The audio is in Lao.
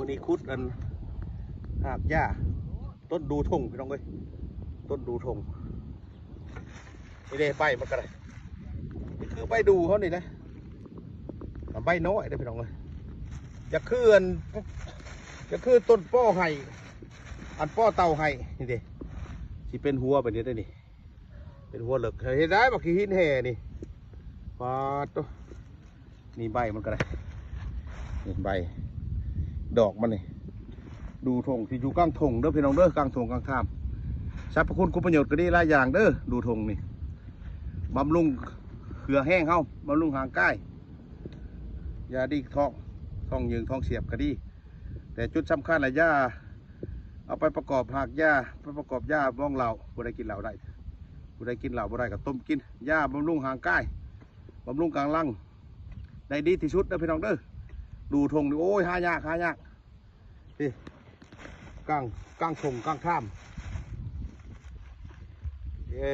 ມື້ນີ້ຂຸດອັນຮາກຫຍ້າ ຕົ້ນດູທົ່ງ ພີ່ນ້ອງເອີຍ ຕົ້ນດູທົ່ງ. ນີ້ເດ້ ໃບມັນກໍໄດ້ ນີ້ຄືໃບດູເຮົານີ້ແຫຼະ ໃບນ້ອຍເດ້ ພີ່ນ້ອງເອີຍ. ຢາກຄືອັນ ຢາກຄືຕົ້ນປໍໄຮ່ ອັນປໍເຕົ່າໄຮ່ນີ້ເດ້ ຊິເປັນຫົວແບບນີ້ເດ້ນີ້ ເປັນຫົວເລິກ. ເຮັດໄດ້ບັກຂີ້ຫີນແຫ່ນີ້ ປາດໂຕ. ນີ້ໃບມັນກໍໄດ້ ນີ້ໃບ ດອກມັນນີ້. ດູທົ່ງທີ່ຢູ່ກາງທົ່ງເດີ ພີ່ນ້ອງເດີ ກາງທົ່ງກາງທາມ. ສັບພະຄຸນຄຸນປະໂຫຍດກໍດີຫຼາຍຢ່າງເດີ ດູທົ່ງນີ້. ບຳລຸງເຫື່ອແຮງເຮົາ ບຳລຸງຮ່າງກາຍ ຢາດີທ້ອງ ທ້ອງເຍີງທ້ອງສຽບກໍດີ. ແຕ່ຈຸດສຳຄັນລະ ຢາ ເອົາໄປປະກອບຮາກຫຍ້າ ໄປປະກອບຢາບອງເຫຼົ້າ. ຜູ້ໃດກິນເຫຼົ້າໄດ້ ຜູ້ໃດກິນເຫຼົ້າບໍ່ໄດ້ກໍຕົ້ມກິນ. ຢາບຳລຸງຮ່າງກາຍ ບຳລຸງກາງຫຼັງ ໄດ້ດີທີ່ສຸດເດີ ພີ່ນ້ອງເດີ. ດູທົ່ງນີ້ ໂອ້ຍ ຫາຍາກ ຫາຍາກ ນີ້ ກາງ ກາງທົ່ງກາງທາມ ເອີ.